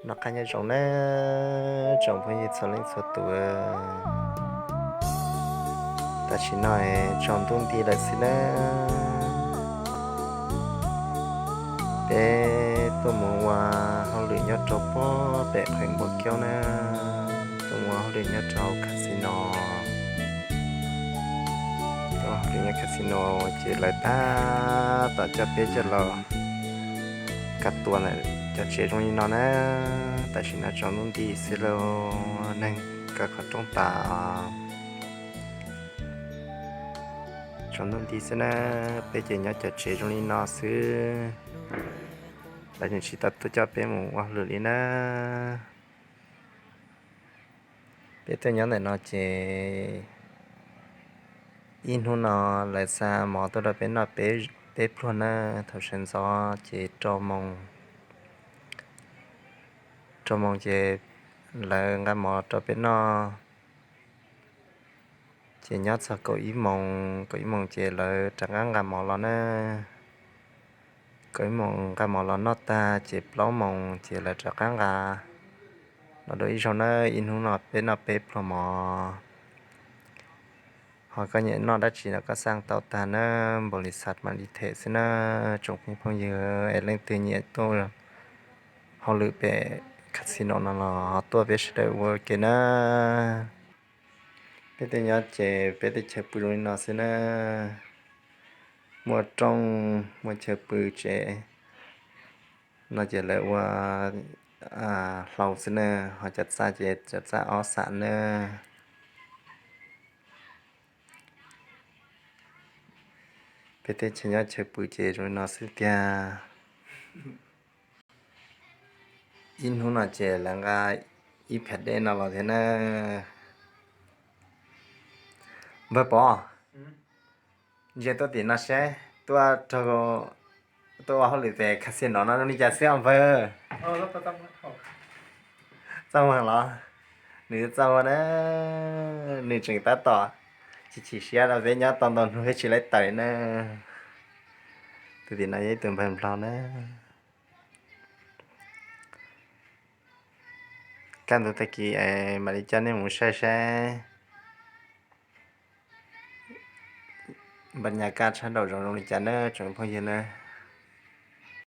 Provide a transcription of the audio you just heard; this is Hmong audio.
Noj qab nyob zoo na, tsoom phooj ywg txhua leej txhua tus. Tam sim no tsaus ntuj nti lawm xwb na. Peb tuaj mus ua hauj lwm nyob rau pem Qheem Npua Kiaub na, tuaj mus ua hauj lwm nyob rau casino. Tuaj ua hauj lwm nyob casino ces lawv tab tom coj peb coj los kav tua ntawm cov tsev zoo li no na. Tam sim no tsaus ntuj nti xwb lauj, neeg kaw qhov rooj tas. Tsaus ntuj nti xwb na, peb ces nyob cov tsev zoo li no xwb. Lawv tseem tsis tau tuaj coj peb mus ua hauj lwm li na. Peb tuaj nyob ntawm no ces ib hnub no lawv xa mov tuaj rau peb noj peb pluag na. Thaum sawv ntxov ces rau moos, rau moos ces lawv nqa mov rau peb noj. Ces nyob txog kaum ib moos, kaum ib moos ces lawv rov qab nqa mov los na. Kaum ib moos nqa mov los noj tag ces plaub moos ces lawv rov qab nqa los dua ib zaug na. Ib hnub no peb noj peb pluag mov. Ho koj nyiam noj dab tsi los koj xaj tau tag na, npaum li xav mam li them xwb na. Tsoom phooj ywg es leej twg nyiam tuaj hauj lwm pem casino no los ho tuaj peb sawv daws ua ke na. Peb tej nyob ces peb tej chaw pw zoo li no xwb na. Muaj rooj, muaj chaw pw tsev no ces lawv ua hlau xwb na, ho cov txaj ces cov txaj ob xam na. Peb tej chaw nyob chaw pw ces zoo li no xwb tiag. Ib hnub no ces lawv nqa ib phiab dej no los thiab na. Npawg Pov, ntsia tuaj tim no seb, tuaj, tuaj ua hauj lwm pem casino no zoo li cas xwb os npawg? Txaj muag los? Nws txaj muag na, nws tseem tab tom chim chim siab rau peb nyob tau ntau hnub peb tsis tau tawm na. Tus tim no yog ib tug npawg Nplog na. Kaj ntug tag kis mam li coj nej mus saib saib npab nyas kaj tshaj daum zoov zoo li cas na tsoom phooj ywg na.